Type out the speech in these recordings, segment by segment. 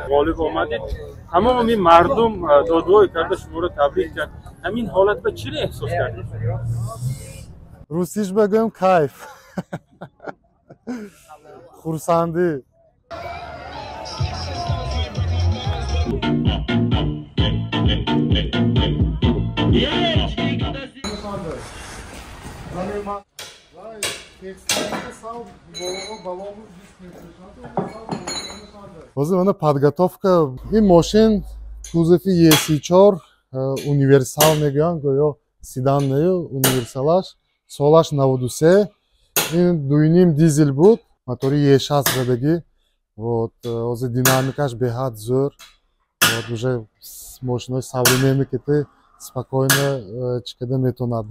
Ғолиб омадед, тамоми мардум додвой карда шуморо табрик кард. Ҳамин ҳолат ба чиро эҳсос кардед? Русиш бигӯем, кайф, хурсандӣ. Ҳозир мана подготовка. Ин мошин кузови EC4 универсал мегӯянд, гӯё седан нею универсалаш. Солаш 93. Ин 2.5 дизел буд, мотори E6 задагӣ. Вот ҳозир динамикаш беҳад зӯр. Вот уже мошинои современный ки спокойно чикада метавонад.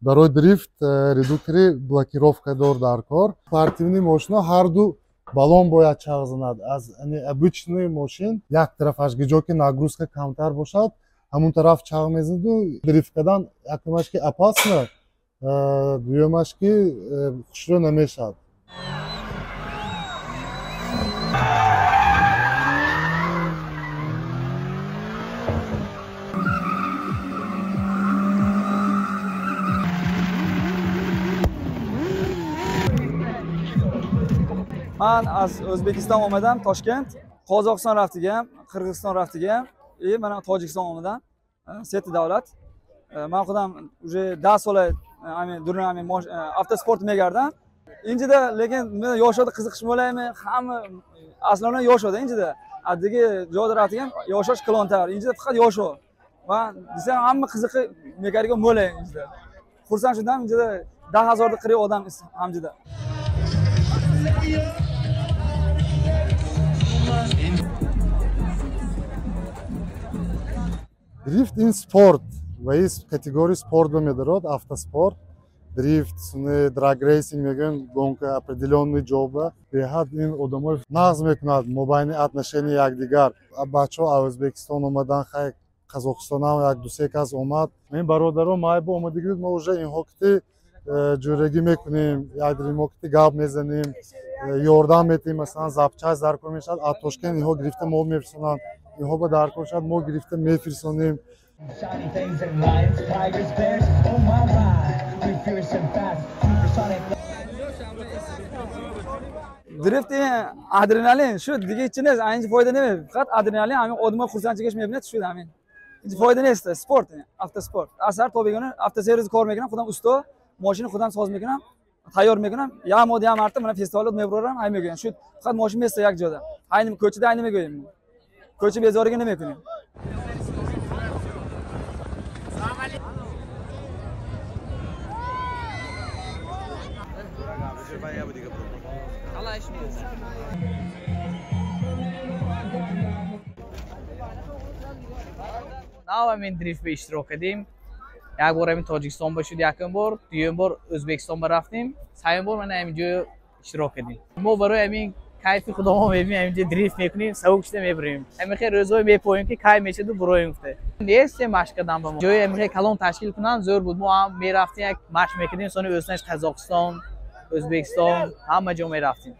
Барои дрифт редуктори блокировка дор дар кор. Спортивный мошино ҳарду баллон бояд чағ занад. Аз обычный мошин як тарафаш гиҷо ки нагрузка камтар бошад, ҳамун тараф чағ мезанаду дрифт кардан якумаш ки опасно, дуюмаш ки хушрӯ намешавад. Ман аз O'zbekiston омадам, Toshkent, Qozog'iston raftiga ham, Qirg'iziston raftiga ham, mana Tojikiston омадам. Seti davlat. Ман худам уже 10 сола ами автоспорт мегардам. Инҷида lekin men yoshlarda qiziqish bo'laymi? Hamma aslida yoshlarda injida. Adigi joyda raftiga ham yoshash kalontar. Injida faqat yosho. Va desam hamma qiziqi mekariga mo'lay injida. Xursand shundan injida 10,000 40 odam hamjida. Дрифт ин спорт ва ин категорияи спорт ба медарод, автоспорт. Дрифт, драг рейсинг мегӯянд, гонка определённый ҷоба. Беҳад ин одамои нағз мекунад мобайни отношения якдигар. Бачаҳо аз Ӯзбекистон омадан, хай Қазоқистонам як ду-се кас омад. Ин бародаро майбо омадагӣ, мо уже инҳо кити ҷӯрагӣ мекунем, якдиримо кити гап мезанем, ёрдам метиҳем, масалан запчасть даркор мешавад, аз Тошкент инҳо гирифта мо мефирсонанд, инҳо ба даркор шавад, мо гирифта мефирсонем. Дрифт адреналин шу дига ҳеч нест, анча фоида намед, фақат адреналин ҳамин одамро хурсандчигаш мебинад, шу ҳамин. Ҳеч фоида нест, спорт, автоспорт. Аз ҳар то бегона автосервис кор мекунам, худам усто, мошини худам соз мекунам, тайёр мекунам. Як моҳ як марта мана фестивалот мебарорам, ай мегӯям. Шу фақат мошин места як ҷода. Айни кӯчада айни мегӯем. Кӯча безорига намекунем. Нав ҳамин дрифт ба иштирок кардем. Як бор ҳамин Тоҷикистон ба шуд якум бор, дуюм бор Ӯзбекистон ба рафтем, сеюм бор мана ҳамин ҷо иштирок кардем. Мо барои ҳамин кайфи худомо мебинем, ҳамин ҷо дрифт мекунем, савук шуда мебарем. Ҳамин хел рӯзҳое мепоем ки кай мешаду буроем гуфта. Нест машқ кардан ба мо. Ҷои ҳамин хел калон ташкил кунанд зӯр буд. Мо ҳам мерафтем, як машқ мекардем, сони ӯснаш Қазоқистон, Ӯзбекистон, ҳама ҷо мерафтем.